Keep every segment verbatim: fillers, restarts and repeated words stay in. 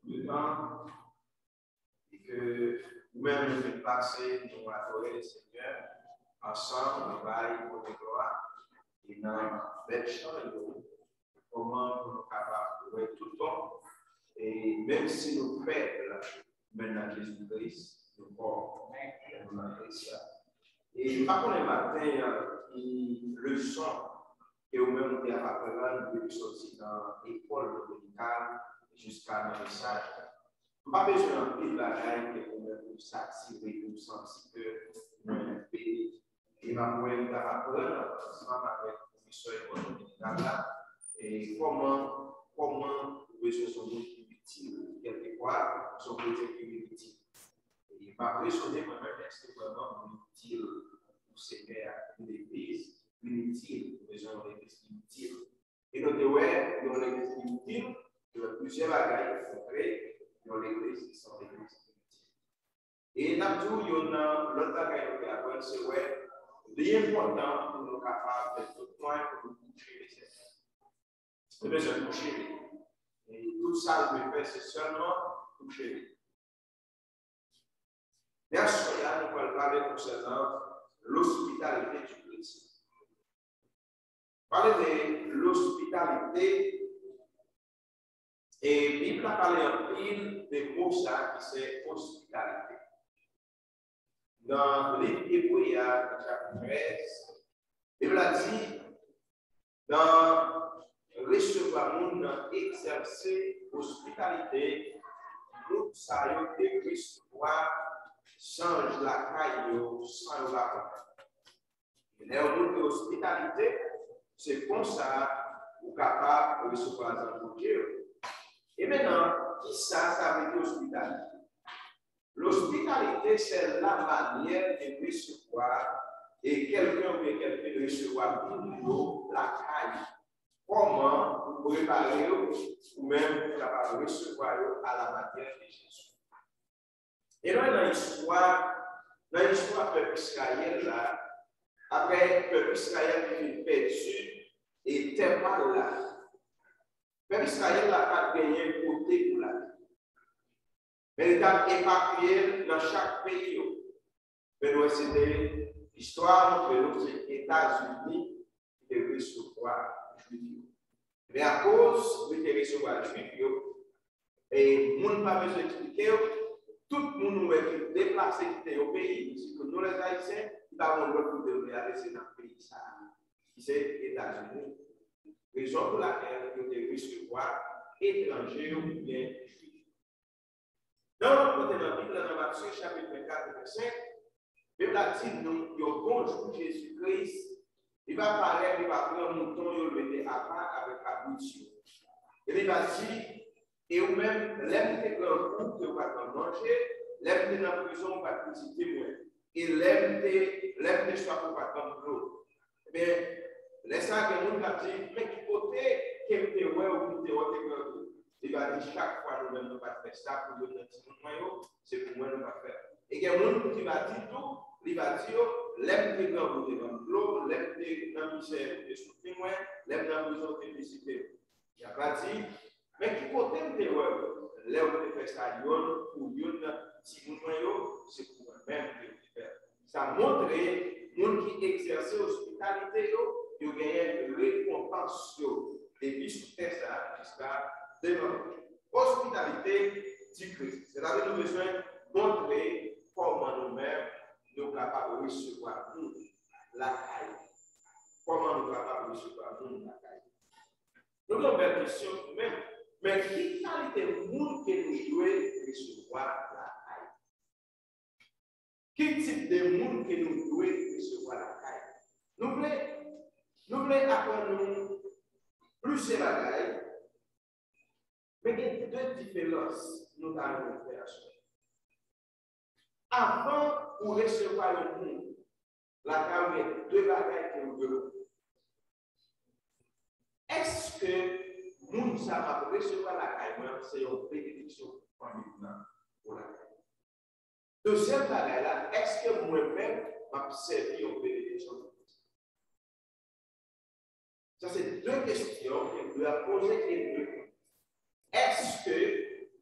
Letan ke ou menm ou vin pase, nou adore Lesenyè ansanm, nou bay Bondye glwa, e nan bèl chan yo, kòman pou nou kapab wè tout bon, e menm si nou fèb, men nan Jezi Kris, nou fò, nou nan Kris la. E m pa konnen maten an, ki leson ke ou menm ou te ap aprann depi soti nan lekòl dominikal jiska nan mesaj la. M pa bezwen anpil bagay ke ou menm ou satire, ou santi ke mwen beni. E m ap wè m t ap aprann ansanm avèk pwofesè lekòl dominikal la, e kòman, kòman ou bezwen se yon moun ki itil, kèlkefwa se yon kretyen ki itil. E m ap rezone mwen menm, èske vrèman mwen itil pou Senyè a, pou legliz, mwen itil, mwen bezwen yon legliz ki itil. E nou te wè, yon legliz ki itil, yo plizyè bagay ki montre yon legliz ki se yon legliz ki itil. E n ap di w, yon nan lòt bagay nou te aprann, se wè li enpòtan pou nou kapab fè tout mwayen pou nou touche Lesenyè. Nou bezwen touche li. E tout sa nou dwe fè, se sèlman touche li. Men aswè a, nou pral pale konsènan l'hospitalité du Christ. Pale de l'hospitalité, e Bib la pale anpil de mo sa ki se ospitalite. Nan liv Ebre a, nan chapit trèz, Bib la di, nan resevwa moun, nan egzèse ospitalite, moun sa yo te resevwa zanj lakay yo san yo pa konnen. Lè yon moun gen ospitalite, se konsa ou kapab resevwa zanj Bondye yo. E mentnan, kisa sa vle di ospitalite? L'hospitalité, c'est la manière de recevoir, e kèlken oubyen kèlken resevwa moun yo lakay. Kòman ou prepare yo pou menm ou kapab resevwa yo à la manière de Jésus. E nou wè nan istwa, nan istwa pèp Izrayèl la, apre pèp Izrayèl te fin pèdi e tè pa l la, pèp Izrayèl la pa t genyen kote pou l ale. Men li t ap epakye nan chak peyi yo. Men nou wè se te, istwa a montre nou se Etazini ki te resevwa Jwif yo. Men akoz li te resevwa Jwif yo, e moun pa bezwen eksplike w, tout moun ou wè ki deplase kite yon peyi, sitou nou lèzayisyen, li pa gen lòt kote pou l ale, se nan peyi sa a, ki se Etazini. Rezon pou lakèl yo te resevwa etranje yo oubyen Jwif yo. Nan yon lòt kote nan Bib la, nan Matye chapit vennkat, vèsè senk, Bib la di nou, yon bon jou, Jezi Kris, li va parèt, li va pran mouton yo, l mete apa avèk kabrit yo. E li va di, e ou menm, lè m te grangou, ke w pa t ban m manje, lè m te nan prizon, w pa t vizite mwen. E lè m te, lè m te swaf, ou pa t ban m dlo. Ebyen, lè sa a, gen moun k ap di, men ki kote ke m te wè w, ki m te wè w te grangou? Li va di, chak fwa nou menm nou pa t fè sa pou youn nan timoun mwen yo, se pou mwen nou pa t fè. E gen moun ki va di tou, li va di yo, lè m te grangou, ou te ban m dlo, lè m te nan mizè, ou te soutni mwen, lè m nan prizon, ou te vizite m. Y ap di, men ki kote m te wè w lè w te fè sa youn pou youn nan timoun mwen yo, se pou mwen menm ke w te fè. Sa montre moun ki egzèse ospitalite yo, yo genyen rekonpans yo depi sou tè sa a jiska devan Bondye. Ospitalite di Kris. Sètadi nou bezwen montre kòman nou menm nou kapab resevwa moun lakay nou. Kòman nou kapab resevwa moun lakay nou? Nou gen yon bèl kesyon tou menm. Men ki kalite moun ke nou dwe resevwa lakay? Ki tip de moun ke nou dwe resevwa lakay? Nou vle, nou vle aprann nou plizyè bagay, men gen de diferans nou ta renmen fè aswè. Avan ou resevwa yon moun lakay ou, gen de bagay ke ou dwe konnen. Èske moun sa m ap resevwa lakay mwen an se yon benediksyon pou fanmi m nan, pou lakay mwen? Dezyèm bagay la, èske mwen menm m ap sèvi yon benediksyon pou Bondye? Sa se de kesyon ke nou dwe ap poze e de. Èske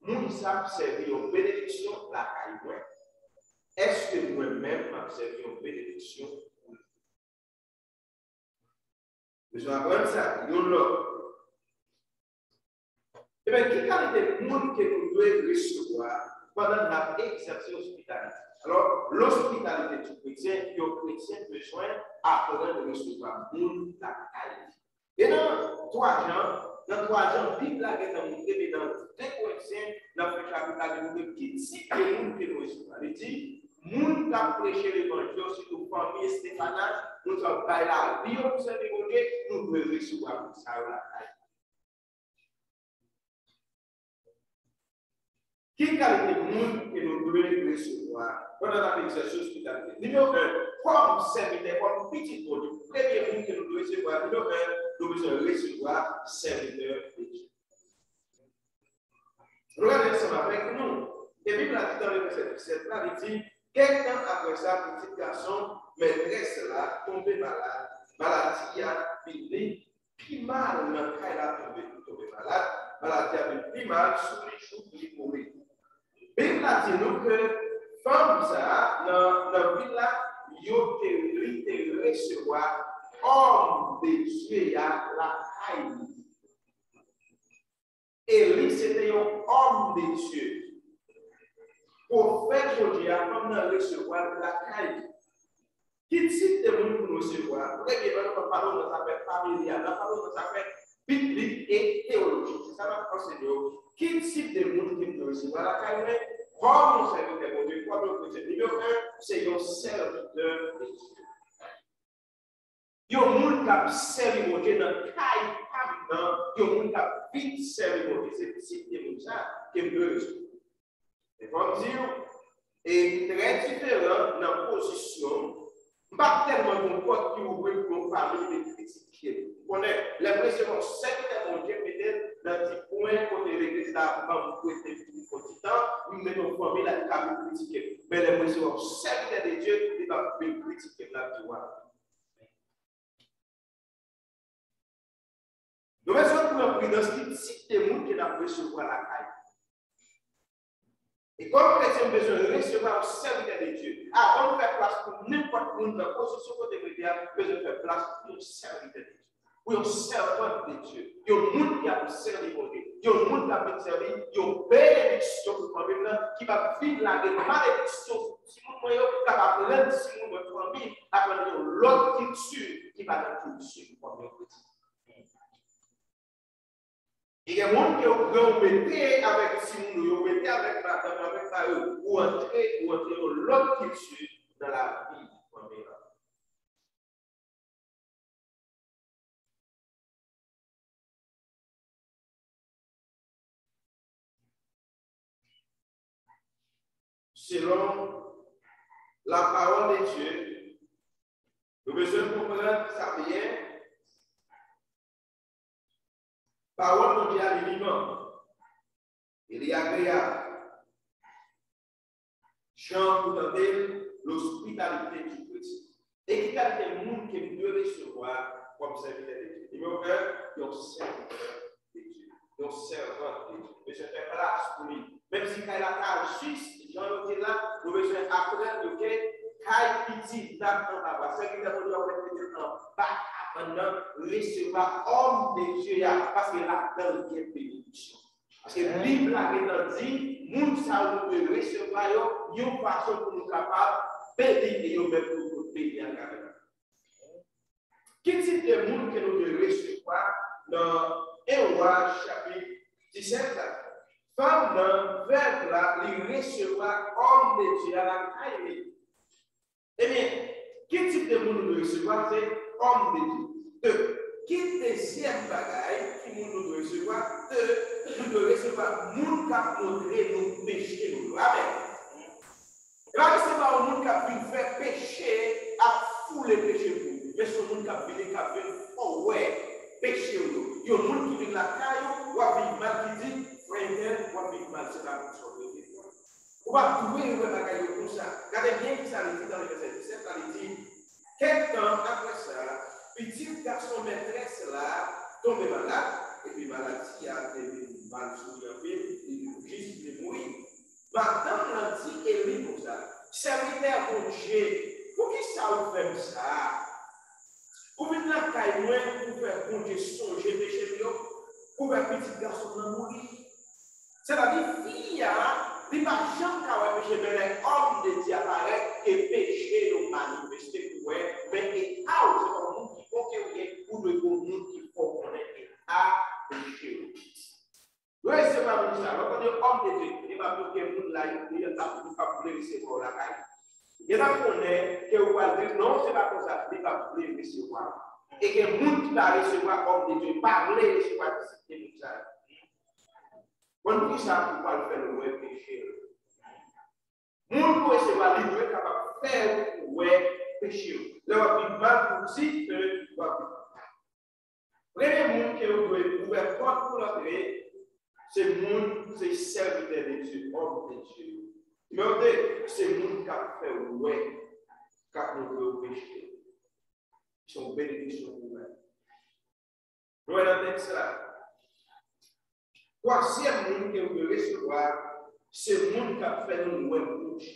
moun sa ap sèvi yon benediksyon lakay mwen? Èske mwen menm m ap sèvi yon benediksyon pou li? Bezwen aprann sa youn lòt. Ebyen, ki kalite moun ke nou dwe resevwa pandan n ap egzèse ospitalite? Alò, lospitalite di kretyen, yon kretyen bezwen aprann resevwa moun lakay li. E nan twa Jan, nan twa Jan, Bib la gentan montre, men nan de Korentyen, nan fen chapit la, li montre ki tip de moun ke nou resevwa. Li di, moun k ap preche levanjil yo, sitou fanmi Estefanas, moun sa yo bay lavi yo pou sèvi Bondye, nou dwe resevwa moun sa yo lakay. Ki kalite moun ke nou dwe resevwa pandan n ap egzèse ospitalite? Nimewo en, kòm sèvitè, kòm pitit Bondye, premye moun ke nou dwe resevwa, nimewo en, nou bezwen resevwa sèvitè de Dye. Nou gade ansanm avèk nou. E Bib la di nan vèsè disèt la, li di, kèk tan apre sa, pitit gason mètrès la tonbe malad. Maladi a vin li pi mal nan kay la tonbe, li tonbe malad, maladi a vin pi mal sou li jouk li mouri. Bib la di nou ke fanm sa a, nan, nan vil la, yo te, li te resevwa òm de Dye a lakay li. Eli se te yon òm de Dye. Pwofèt Bondye a, fanm nan resevwa l lakay li. Ki tip de moun pou nou resevwa? Premyèman, nou pral pale w nan zafè familial, n ap pale w nan zafè biblik e teyolojik. Se sa n ap anseye w. Ki tip de moun ke m dwe resevwa lakay mwen? Kòm yon sèvitè Bondye, kòm yon kretyen. Nimewo en, se yon sèvitè de Dye. Yon moun k ap sèvi Bondye nan kay pa m nan, yon moun k ap vin sèvi Bondye, se tip de moun sa ke m dwe resevwa. E fò m di w, e trè diferan nan pozisyon m. M pa t tèlman gen yon pòt ki ouvri pou yon fanmi vin kritike m. Ou konnen, lè m resevwa yon sèvitè Bondye, m mete l nan ti kwen kote legliz la ban m prete pou yon ti tan, m mete yon fanmi la ki ka vin kritike m. Men lè m resevwa yon sèvitè de Dye, li p ap vin kritike m, l ap di, "Wa." Nou bezwen pran pridans ki tip de moun ke n ap resevwa lakay. E kòm kretyen, m bezwen resevwa yon sèvitè de Dye. Avan m fè plas pou nenpòt moun nan pozisyon kote m rete a, m bezwen fè plas pou yon sèvitè de Dye. Pou yon sèvant de Dye. Yon moun ki ap sèvi Bondye. Yon moun k ap vin sèvi yon benediksyon pou fanmi m nan, ki p ap vin lage malediksyon sou timoun mwen yo, k ap aprann timoun mwen fanmi, aprann yon lòt kilti ki pa nan kilti fanmi yo kretyen. E gen moun ke ou pran ou mete avèk timoun ou yo, ou mete avèk madanm ou, avèk mari w, ou antre, ou antre yon lòt kilti nan lavi fanmi an. Selon la parole de Dieu, nou bezwen konprann sa byen. Pawòl Bondye a, li vivan. E li agreyab. Jan pou tande l, lospitalite ki kretyen. E ki kalite moun ke m dwe resevwa kòm sèvitè de Dye? Nimewo en, yon sèvitè de Dye. Yon sèvant de Dye. Mesye, fè plas pou li. Menm si kay la pa jis jan yo te la, nou bezwen aprann yo ke kay piti, n ap anba bwa. Sèvitè Bondye yo mèt mete anba kabann nan, resevwa òm de Dye a, paske ladan l gen benediksyon. Paske Bib la gentan di, moun sa yo nou dwe resevwa yo, yon fason pou nou kapab beni, e yo menm pou yo beni atravè nou. Ki tip de moun ke nou dwe resevwa nan en Wa chapit disèt la? Fanm nan, vèv la, li resevwa òm de Dye a lakay li. Ebyen, ki tip de moun nou dwe resevwa? Se òm de Dye. De, ki dezyèm bagay ki moun nou dwe resevwa? De, nou dwe resevwa moun k ap montre nou peche nou yo. Amèn. E pa resevwa yon moun k ap vin fè peche, ap foule peche pou ou. Men se yon moun k ap vini, k ap vin fè w wè peche w yo. Yon moun ki vin lakay ou, w ap viv mal, ki di, "Frè entèl, w ap viv mal, se pa konsa w dwe viv." Ou pa dwe wè bagay yo konsa. Gade byen kisa li di nan vèsè disèt la, li di, kèk tan apre sa, pitit gason mètrès la tonbe malad, epi maladi a te vin mal souri anpil, li jis vle mouri. Madanm nan di Eli konsa, sèvitè Bondye, poukisa ou fè m sa? Ou vin lakay mwen pou fè Bondye sonje peche m yo, pou fè pitit gason m nan mouri. Sètadi, fi a, li pa janm ka wè peche, men lè òm de Dye a parèt, ke peche yo manifeste pou wè, men eta w, se pa yon moun ki bon ke w ye, ou dwe gon moun ki fè w konnen eta peche w. Dwe resevwa moun sa. Lè w tande òm de Dye, e pa pou ke moun la, li, li p ap vle resevwa w lakay. Gen nan konnen ke ou pral di, non, se pa konsa, li p ap vle resevwa. E gen moun ki pa resevwa òm de Dye, pa vle resevwa disip de moun sa yo. Konn poukisa ou pral fè l wè peche l. Moun pou resevwa, li dwe kapab fè ou wè peche w. Lè w ap viv mal, pou di ke w ap viv mal. Premye moun ke ou dwe ouvè pòt pou l antre, se moun, se sèvitè de Dye, òm de Dye. Nimewo de, se moun k ap fè w wè, k ap montre w peche. Se yon benediksyon pou ou menm. Nou wè nan tèks la. Twazyèm moun ke ou dwe resevwa, se moun k ap fè nou wè Bondye.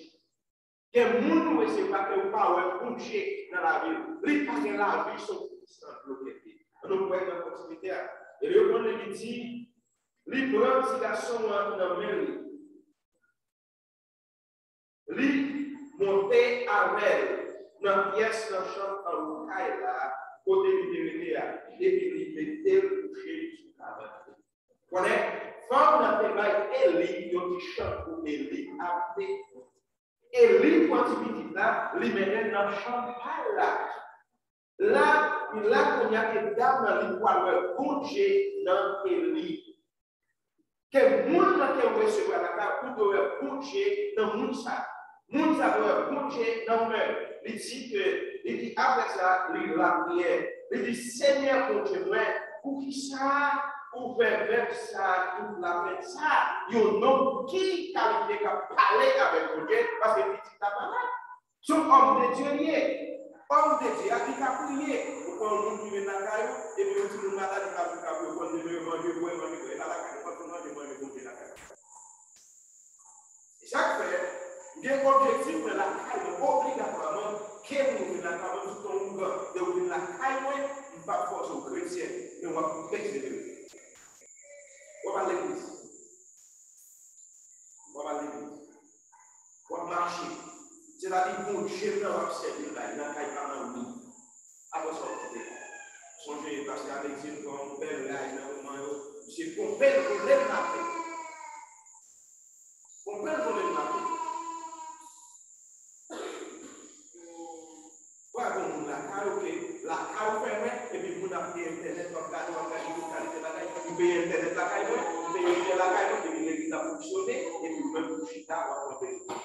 Gen moun ou resevwa ke ou pa wè Bondye nan lavi l. Li pa gen lavi, se yon pwisans blokè li. Ann nou wè nan kontinite a. E li reponn li, li di, li pran ti gason an nan men li. Li monte avè l nan pyès nan chanm anwo kay la, kote li te rete a, epi li mete l kouche sou kabann li. Konnen, fanm nan te bay Eli yon ti chanm pou Eli abite. Eli pran ti pitit la, li mennen l nan chanm pa l la. La, la kounye a ke dam nan li pral wè Bondye nan Eli. Ke moun nan ke ou resevwa lakay ou dwe wè Bondye nan moun sa. Moun sa dwe wè Bondye nan ou menm. Li di ke, li di apre sa, li lapriyè. Li di, Senyè Bondye mwen, poukisa ou fè vèv sa tout lapenn sa? Yon nonm ki kalite k ap pale avèk Bondye, paske pitit la malad. Se yon òm de Dye li ye. Òm de Dye a, li ka priye. Ou pran yon moun ki vin lakay ou, epi yon timoun malad, li ka vin ka priye, ou konn li manje, bwè, manje, bwè, e pa lakay ou, ou konn manje, manje, Bondye lakay ou. E sa k fè, m gen objektif mwen lakay mwen, obligatwaman, ke moun vin lakay mwen, m sou ton ougan, lè ou vin lakay mwen, m p ap fòse w kretyen, men w ap pèsevere. W ap al legliz. W ap al legliz. W ap mache. Se la di Bondye nan w ap sèvi l bay nan kay pa nan wi. Apre sa w kite. Sonje pastè Alexis pran yon bèl ray nan moman yo. Misye ponpe l vole l maten. Ponpe l vole l maten. Wè, gon moun lakay ou ke lakay ou fèmen, epi moun ap peye entènèt, w ap gade, w ap gade tout kalite bagay. M peye entènèt lakay mwen, m peye entènèt lakay mwen, epi legliz la fonksyone, epi ou menm ou chita, w ap pran telefòn.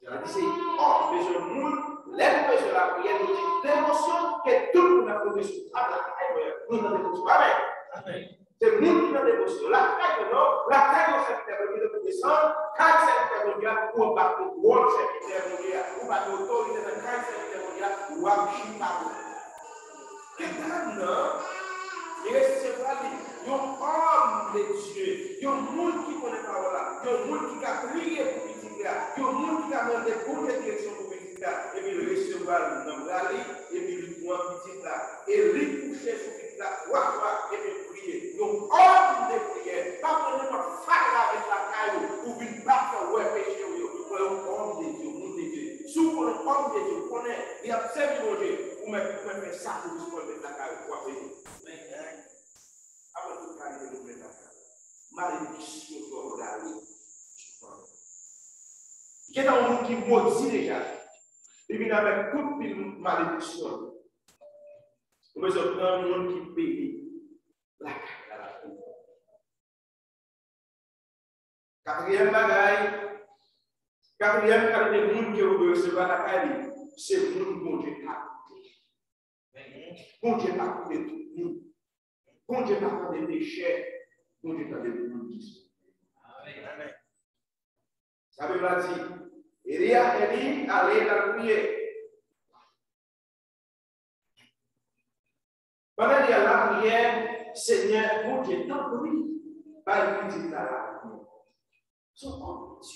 Sa di se, ò, bezwen moun, lè nou bezwen lapriyè, nou di devosyon, ke tout moun ap monte sou tab lakay mwen, nou nan devosyon. Amèn. Amèn. Se moun ki nan devosyon. Lakay yo non, lakay yon sèvitè Bondye, te pou desann, kay sèvitè Bondye a, ou anba kontwòl sèvitè Bondye a. Ou pa gen otorite nan kay sèvitè Bondye a, w ap chita pou. Ke dam nan, li resevwa li, yon òm de Dye, yon moun ki konnen pawòl la, yon moun ki ka priye pou pitit li a, yon moun ki ka mande Bondye direksyon pou pitit li a, epi l resevwa l nan bra li, epi li pran pitit la, e li kouche sou pitit la twa fwa, epi l priye. Yon òm de priyè, pa pran nenpòt fatra avèk lakay ou, ou vin pa fè wè peche w yo, pran yon òm de Dye, yon moun de Dye. Si w pran yon òm de Dye, ou konnen li ap sèvi Bondye, ou mèt, ou mèt fè sakrifis pou l met lakay ou, w ap beni. Apre tout kalite nou met lakay ou. Malediksyon twò gade sou fanmi. Gentan yon moun ki modi deja. Li vin avèk tout pil malediksyon. Ou bezwen pran yon moun ki beni lakay la lavi. Katriyèm bagay, katriyèm kalite moun ke ou dwe resevwa lakay li, se moun Bondye ka koute. Bondye pa koute tout moun. Bondye pa tande pechè, Bondye tande moun ki sove. Amèn. Sa Bib la di, Eli a, Eli ale nan priye. Pandan li al lapriyè, Senyè Bondye tande Bay pitit la lavi ankò. Se yon kòmandman.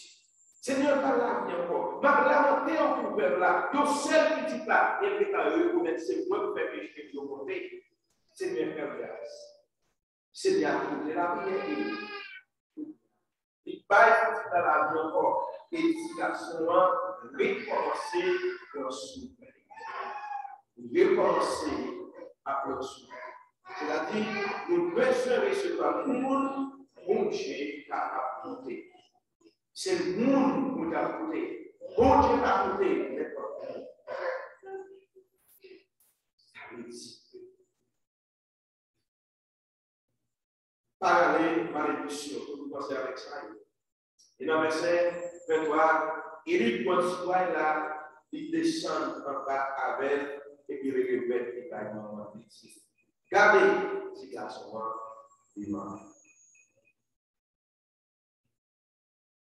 Senyè, pa lavi ankò. M ap lamante pou pèp la. Yon sèl pitit la, e l gentan rekonèt se mwen k fè peche yo monte. Senyè, fè m gras. Senyè a koute lapriyè li. Li bay pitit la lavi ankò. E ti gason an rekòmanse pran souf. Rekòmanse ap pran souf. Sètadi, nou bezwen resevwa moun Bondye kapab koute. Se moun Bondye ap koute. Bondye pa koute nenpòt moun. Sa vle di, pa rale maledisyon, fòk nou panse avèk sa yo. E nan vèsè ventwa, e li pran ti pway la, li desann anba avè l, epi li remèt li bay manman li, di, gade, ti gason an vivan.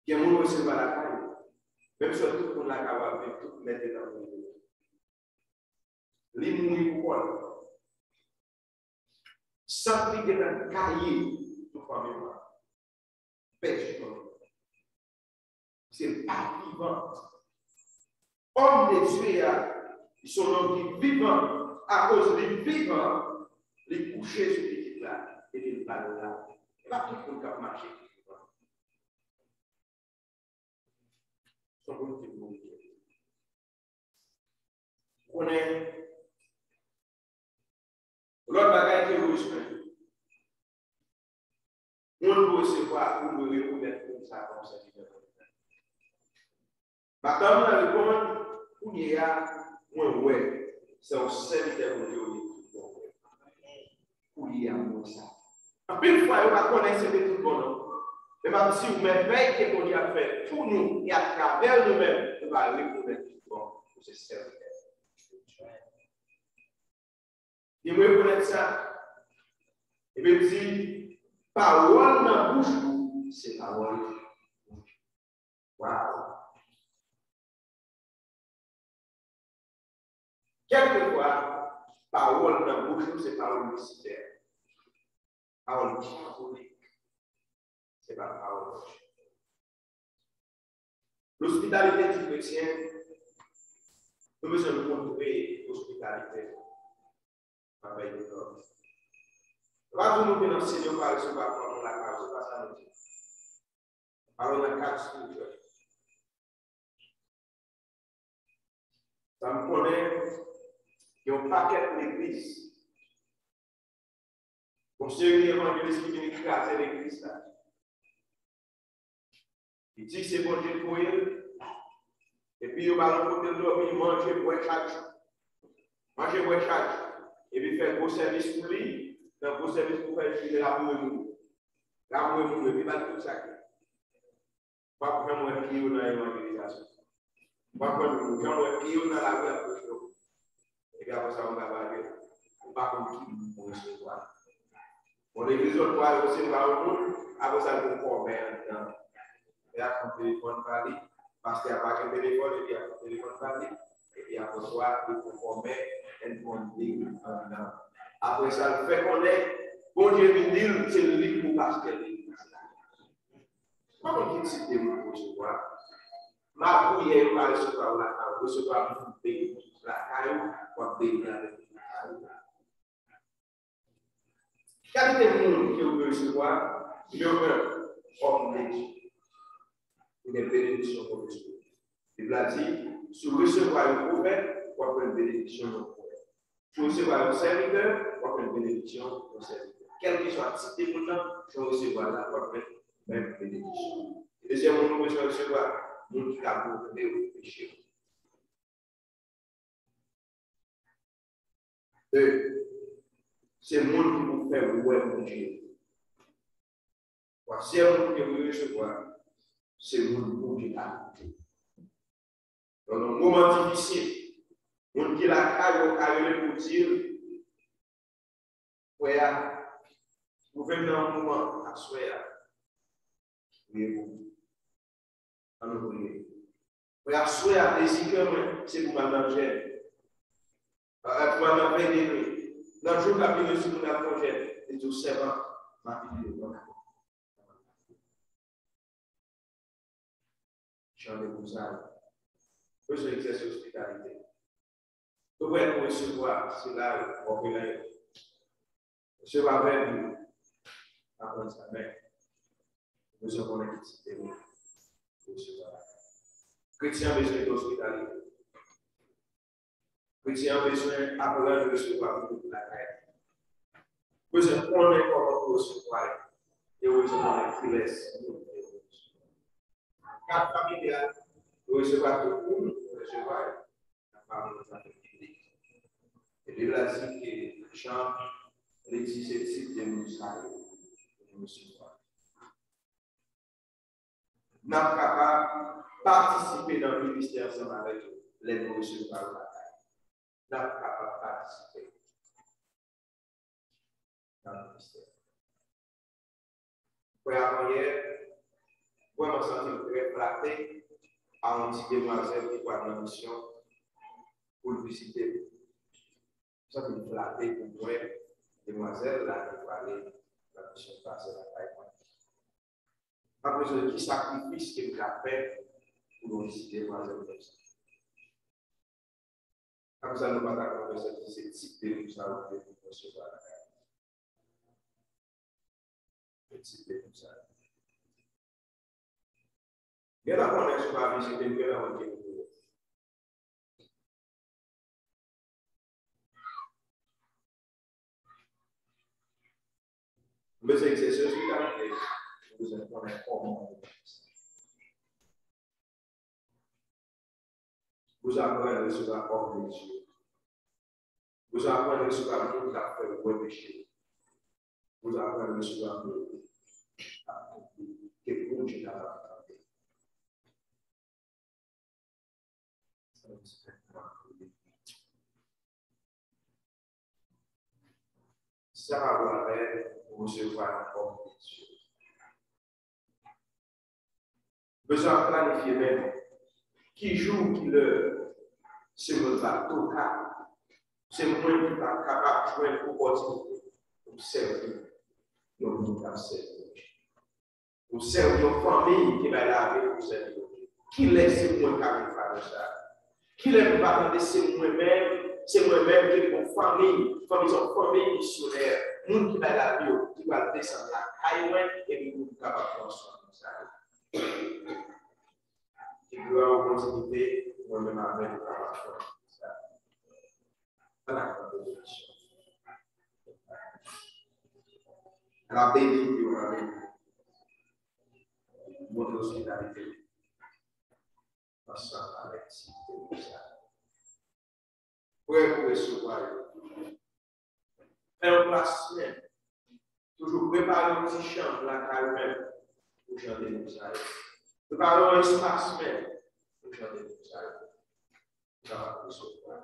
Gen moun resevwa lakay, menm si tout moun lakay w ap viv, tout nèg te nan moun. Li mouri pou kò l. Sant li gentan gaye tout fanmi an. Pèdi fanmi an. Se pa vivan. Òm de Dye a, li se yon nonm ki vivan. Akoz li vivan, li kouche sou pitit la, epi l ba l lavi. Se pa tout moun k ap mache ki vivan. Se yon moun ki mouri. Ou konnen, lòt bagay ke yo bezwen. Moun pou resevwa, ou dwe rekonèt moun sa kòm sèvitè. Madanm nan reponn, kounye a, mwen wè, se yon sèvitè Bondye ou ye tout bon. Kounye a, mwen wè sa. Anpil fwa, yo pa konnen se te tout bon, non. Men m ap di w, mèvèy ke Bondye ap fè pou nou, e atravè nou menm, nou va rekonèt tout bon, pou se sèvitè. Li rekonèt sa. Epi l di, pawòl nan bouch ou, se pawòl. Waw. Kèlkeswa, pawòl nan bouch ou, se pawòl mistik. Pawòl dyabolik. Se pa pawòl Bondye. L'hospitalité du chrétien, nou bezwen montre ospitalite avèk lòt. Nou pa di nou ke nan Senyè pa resevwa fanmi lakay, se pa sa nou di. Alò, nan kad espirityèl. Sa m konnen, gen yon pakèt legliz. Yon seri evanjelis ki vin kraze legliz la. Li di se Bondye k voye l. Epi yo ba l yon kote l dòmi, manje, bwè chak jou. Manje, bwè chak jou. Epi fè gwo sèvis pou li. Nan gwo sèvis pou fè, li raboure moun. Raboure moun, epi ba l tout sa k gen. W ap janm wè pye yo nan evanjelizasyon. W ap wè nou janm wè pye yo nan lari ap preche yo. Epi apre sa, ou ka pale, ou pa konn ki moun ou resevwa. Bon, legliz lòt bò a, yo resevwa yon moun, apre sa, yo pran kòmè anndan. Lè a pran telefòn pa li, pastè a pa gen telefòn, epi a pran telefòn pa li, epi apre sa, yo pran kòmè, and funding anndan. Apre sa, l fè konnen, Bondye vin di l, se li pou pastè legliz la. Pa konn ki tip de moun ou resevwa. Magouyè yo pa resevwa w lakay ou, resevwa moun beni lakay ou, w ap beni avèk moun lakay ou. Kalite moun ke ou resevwa, nimewo en, òm de Dye. Ou gen benediksyon pou resevwa. Bib la di, si w resevwa yon pwofèt, w ap jwenn benediksyon yon pwofèt. Si w resevwa yon sèvitè, w ap jwenn benediksyon yon sèvitè. Kèlkeswa tip de moun nan, si w resevwa l la, w ap jwenn menm benediksyon. Dezyèm moun nou bezwen resevwa, moun ki ka pwouve w peche w. De, se moun ki pou fè w wè Bondye. Twazyèm moun ke w resevwa, se moun Bondye ka koute. Nan yon moman difisil, moun ki lakay ou ka rele pou di l, frè a, twouve m nan yon moman, aswè a. Priye pou mwen. Ann nou priye. Frè a, aswè a, dezi kè mwen, se pou m al nan jèn. Pou m al nan jèn. Nan jou k ap vini, si moun ap nan jèn, li di w, sèvant, m ap vini devan ou. jan de kouzay. Bezwen egzèse ospitalite. Nou prè pou resevwa sila yo, òfelen yo. Resevwa vèb yo. Aprann sa, men. Bezwen konnen ki tip de moun pou resevwa. Kretyen an bezwen gen ospitalite. Kretyen an bezwen aprann resevwa moun lakay li. Bezwen konnen kòman pou resevwa yo. E bezwen konnen kilès moun yo resevwa. Kad familyal, yo resevwa tout moun, yo resevwa yo. Nan pawòl zafè piblik. E Bib la di ke Jan, li di se tip de moun sa yo pou nou resevwa. N ap kapab patisipe nan ministè ansanm avèk yo lè nou resevwa yo lakay. N ap kapab patisipe nan ministè. Frè Amanyè vrèman santi l trè flate a yon ti demwazèl ki pral nan misyon pou l vizite l. M santi m flate pou m wè demwazèl la ki prale nan misyon pase lakay mwen. M ap bezwen ki sakrifis ke m ka fè pou yon ti demwazèl konsa. Apre sa, nou pa ta konvèse ki se tip de moun sa yo ki pou resevwa lakay. Se tip de moun sa yo. Gen nan konnen sou pa vizite, gen nan konnen ki pou. Mwen se egzèse ospitalite, mwen bezwen konnen kòman. Pou sa aprann resevwa òf de Dye. Pou sa aprann resevwa moun k ap fè w wè peche. Pou sa aprann resevwa moun k ap koute ke Bondye kapab tande. Sa pa pou avè resevwa yon òf de Dye. Bezwen ap planifye menm. Ki jou, ki lè, se mwen pa total. Se mwen ki pa kapab jwenn opòtinite pou m sèvi yon moun k ap sèvi Bondye. Pou m sèvi yon fanmi ki bay lavi pou sèvi Bondye. Kilès se mwen k ap vin fado sa? Kilè nou pa tande se mwen menm, se mwen menm ki gen yon fanmi, fanmi se yon fanmi misyonè, moun ki bay lavi yo, ki pral desann lakay mwen, epi pou nou kapab pran swen moun sa yo. Ki glwa opòtinite, mwen menm avèk ou kapab pran swen moun sa yo. Ala yon benediksyon. Ala beni yo, ala beni. Montre ospitalite. Ansanm avèk ti moun sa. Prè pou resevwa yo. Fè yon plasman. Toujou prepare yon ti chanm lakay ou menm pou jan de moun sa yo. Prepare yon espas menm pou jan de moun sa yo. Ou kapab resevwa.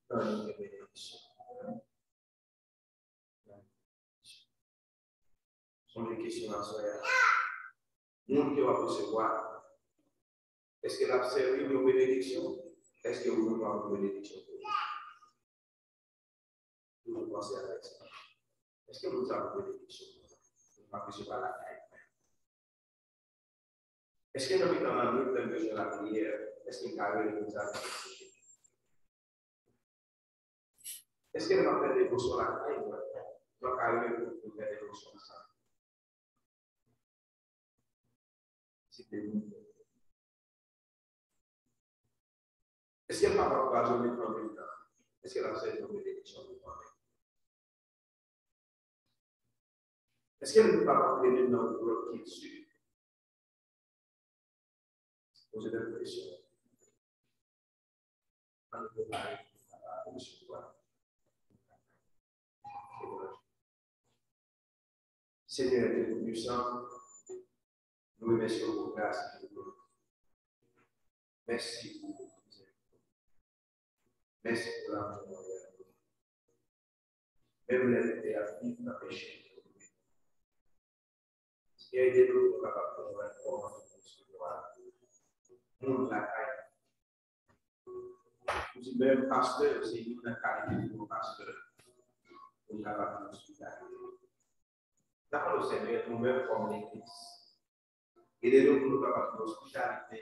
Nan yon benediksyon. Sonje kesyon aswè a. Moun ke w ap resevwa, èske l ap sèvi w yon benediksyon? Èske ou menm w ap yon benediksyon pou li? Toujou panse avèk sa. Èske moun sa yon benediksyon pou mwen? Mwen pa bezwen pa lakay mwen. Èske nan mitan lannwit, lè m bezwen lapriyè, èske m ka rele moun sa vin chèche? Èske lè m ap fè devosyon lakay mwen, mwen ka rele moun pou m fè devosyon ansanm? Se te moun. Èske l pa pap kraze w nan men l? Èske l ap sèvi yon benediksyon pou fanmi? Èske l pa pap mennen nan yon lòt kilti? Poze tèt ou kesyon. Ann prepare pou resevwa. Senyè Dye Toupisan, nou remèsye w pou gras ki nou. Mèsi pou mizè. Mèsi pou lanmou w anvè nou. Menm lè nou te ap viv nan peche, Senyè, ede nou pou nou kapab konprann kòman pou nou resevwa moun lakay nou. Ou di menm pastè, se youn nan kalite pou yon pastè pou l kapab gen ospitalite. N ap mande w, Senyè, nou menm kòm legliz, Ede nou pou nou kapab gen ospitalite,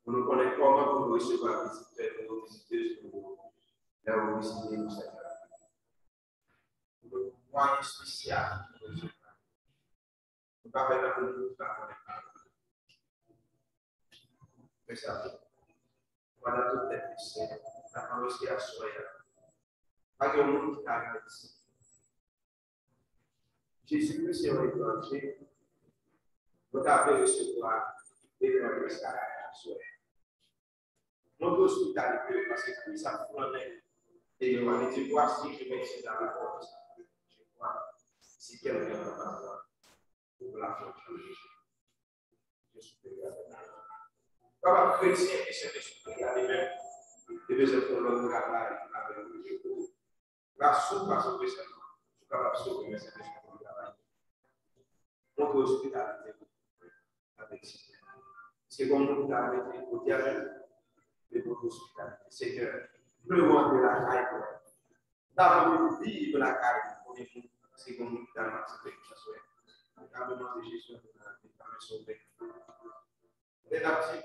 pou nou konnen kòman pou nou resevwa vizitè nou yo, vizitez nou yo, lè yo vizite nou, Senyè. Pou nou gen yon mwayen espesyal pou nou resevwa. Nou pa fè nan moun ki pa konnen pa. Fè sa. Pandan tout tèt nou sè, n ap anonse aswè a. Pa gen moun ki ta rete isit. Jezi Kris se yon etranje. Nou ta vle resevwa etranje sa a aswè. Montre ospitalite yo, paske Kris ap flannen deyò a, li di, Voici, je mets ici dans la porte. Je vois, si quelqu'un entend ma voix, ouvre la porte. Jezi Kris. Papa, kretyen ke Sentespri a li menm, li bezwen fè yon lòt travay avèk ou, Jezi. Gras ou pa sove sèlman, ou kapab sove, men Sentespri a travay. Montre ospitalite avèk Senyè. Se kòm nou ta mete kote avèk li, men montre ospitalite. Senyè, vle ou antre lakay mwen. N ap anvi viv lakay ou, premye moun, se yon moun ki ta aksepte Kris aswè. N ap mande Jezi antre nan lavi, n ap sove. Lè n ap di,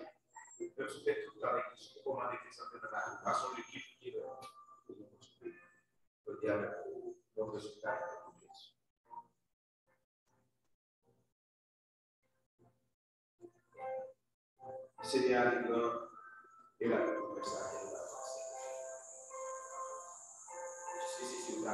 menm si w fè tout travay ki sou kòmande ki sanble nan lavi, pa sonje ki ki lè. Kote avèk ou, montre ospitalite pou Jezi. Senyè a li gran, e l ap fè sa ke l ap fè. Jistis isi la,